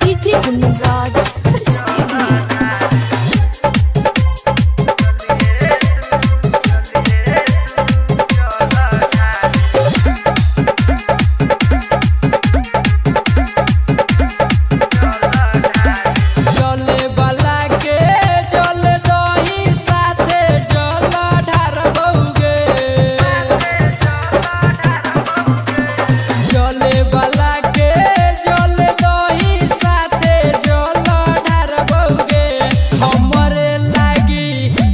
DJ Kunraj Siddhi. जले वाला के जल दही साथे जल ढारबौगे। जले वाला के जल दही साथे जल ढारबौगे। हमरे लागी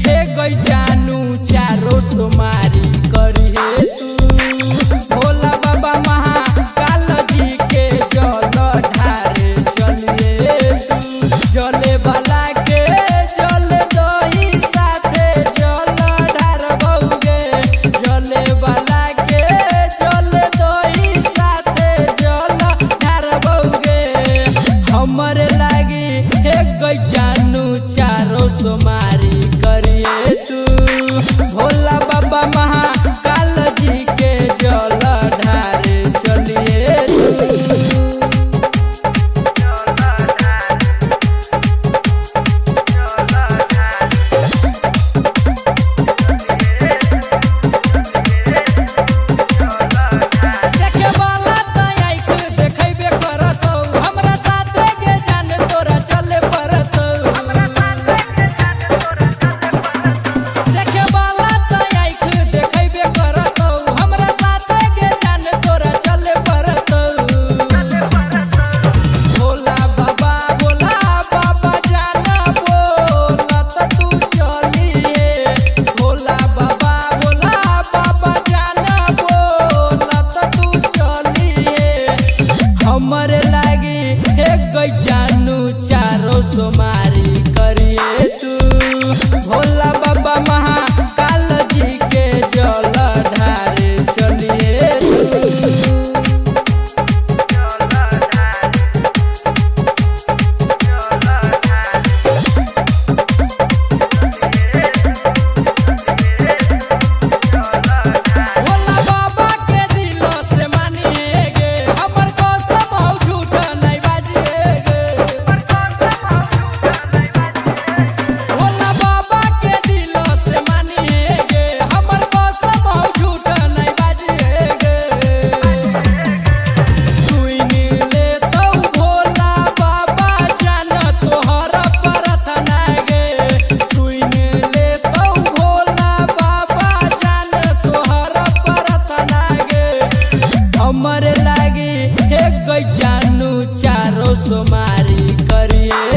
हे गई जानू चारो सोमारी करिहे तू। भोला बाबा महाकाल जी के जल ढारे चलिए तू। जले वाला के जल दही साथे जल ढारबौगे। जले वाला के जल दही साथे जल ढारबौगे। हमर लागी हे गई जानू चारो सोमारी करिए तू। भोला बाबा महाकाल जी के जल ढारे चलिए तू। देखे वाला त आँख देखैबे करतौ। हमरा साथे के जान तोरा चले परतौ। देखे वाला त आँख देखैबे करतौ। हमरा साथे के जान तोरा चले परतौ। भोला बाबा भोला बाबा जाना बोला त तू चलिए। भोला बाबा भोला बाबा जाना बोला त तू चलिए। हमर लागी हे गई जानू चारो सोमारी करिए तू। भोला बाबा महाकाल जी के जल ढारे चलिए तू। भोला बाबा के दिल से मानिए गे, हमर कसम हौ झूठ नहीं बाजिए गे। भोला बाबा के दिल से मानिए गे, हमर कसम हौ झूठ नहीं बाजिए गे। सुन ले तौ भोला बाबा जान तोहर प्रार्थना गे। सुन ले तौ भोला बाबा जान तोहर प्रार्थना गे। हमर लागी हे गई जानू चारो सोमारी करिए।